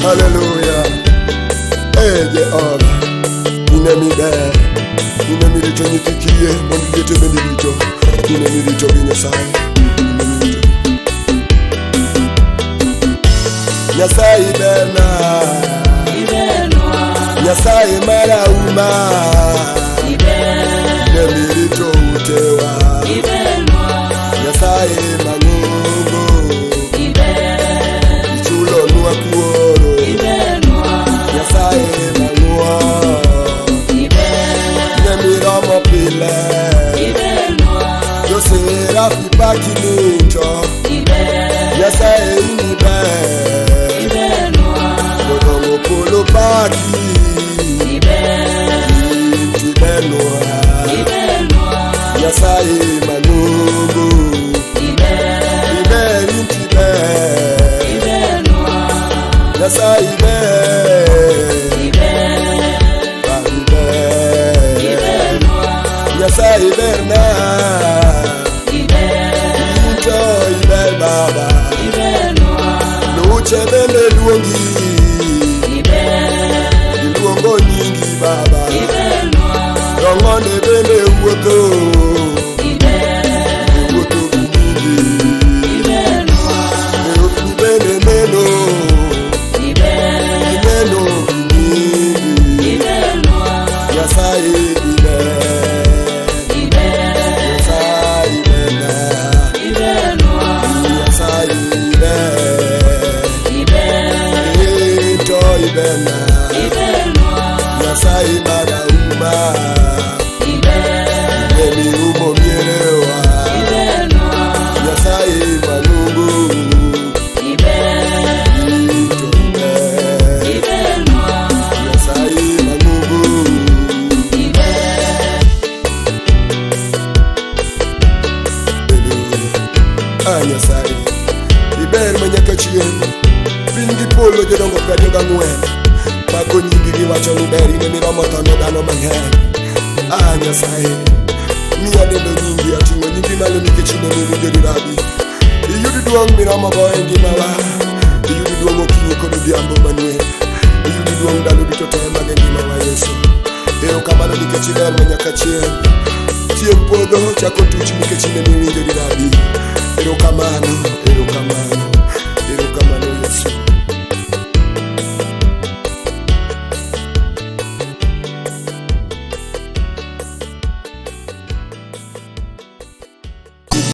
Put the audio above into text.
Haleluya. Ee Jehova, in ema iber, in ema irito nyithi kiye mondo liete bende rito, in ema irito gi Nyasaye. In ema irito. Nyasaye berna, Nyasaye marahuma, in ema irito utewa, Nyasaye mang'ongo, ichulonwa kuoro, Nyasaye mang'won, ne miromo pile, Joserafi paki ni to, Nyasaye in iber, jodongo polo paki, in tibernwa, Nyasaye mang'ongo, iber in tiber, Nyasaye ber, Baba iber, Nyasaye berna, in to iber Baba, luche bende luongi, giluongo nyingi Baba, rong'onde bende wuotho, giwuotho gi nyingi, Muofni bende neno, gineno gi nyingi, Nyasaye iber, Nyasaye berna, Nyasaye iber, in to iberna, Nyasaye marahuma, emiumo mierewa, Nyasaye mang'ongo, in to iber, Nyasaye mang'ongo. Haleluya. Ah, Nyasaye iber ma nyaka chieng'. Piny gi polo jodongo 24 pako nyingi giwacho ni ber in emiromo tho ne dhano mang'eny. Ah, Nyasaye miya dendo nyingi ating'o nyingi malo nikech in emiwinjori rabi. Iyud duong' miromo go e ngimawa, iyud duong' okinyi kod odhiambo manwe, iyud duong' ndalo duto te mag ngimawa Yesu. Erokamano nikech iber ma nyaka chieng'. Chieng' podho chako tuch nikech in emiwinjori rabi.